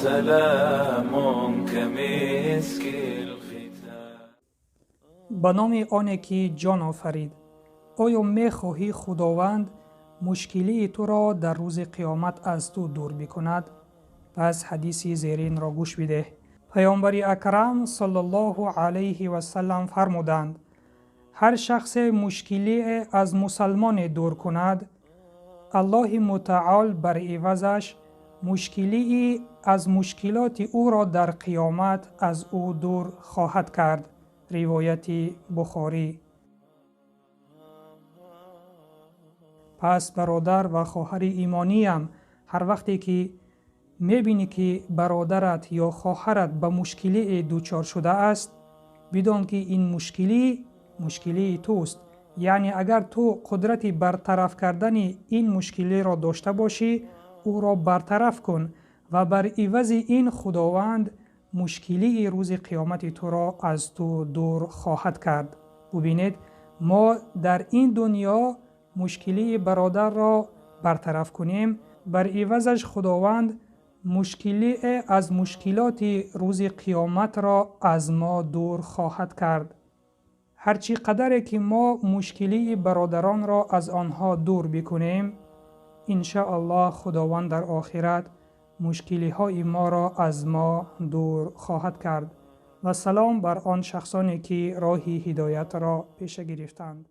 سلام كمسك الختام. Ба номи оне, ки ҷон офарид. Оё мехоҳӣ, Худованд мушкилии туро дар рӯзи қиёмат аз ту дур бикунад? Пас ҳадиси зеринро гӯш бидеҳ. Паёмбари акрам саллаллоҳу алайҳи васаллам фармуданд: ҳар шахсе мушкилие аз мусалмоне дур кунад, Аллоҳи мутаол бар ивазаш мушкилии аз мушкилоти ӯро дар қиёмат аз ӯ дур хоҳад кард. Ривояти Бухорӣ. Пас, бародар ва хоҳари имониям, ҳар вақте ки мебинӣ, ки бародарат ё хоҳарат ба мушкилие дучор шудааст, бидон, ки ин мушкилӣ мушкилии туст. Яъне агар ту қудрати бартараф кардани ин мушкилиро дошта бошӣ, ӯро бартараф кун ва бар ивази ин Худованд мушкилии рӯзи қиёмати туро аз ту дур хоҳад кард. Бубинед, мо дар ин дунё мушкилии бародарро бартараф кунем, бар ивазаш Худованд мушкилие аз мушкилоти рӯзи қиёматро аз мо дур хоҳад кард. Ҳар чӣ қадаре ки мо мушкилии бародаронро аз онҳо дур бикунем, иншоаллоҳ, Худованд дар охират мушкилиҳои моро аз мо дур хоҳад кард. Ва салом бар он шахсоне, ки роҳи ҳидоятро пеша гирифтанд.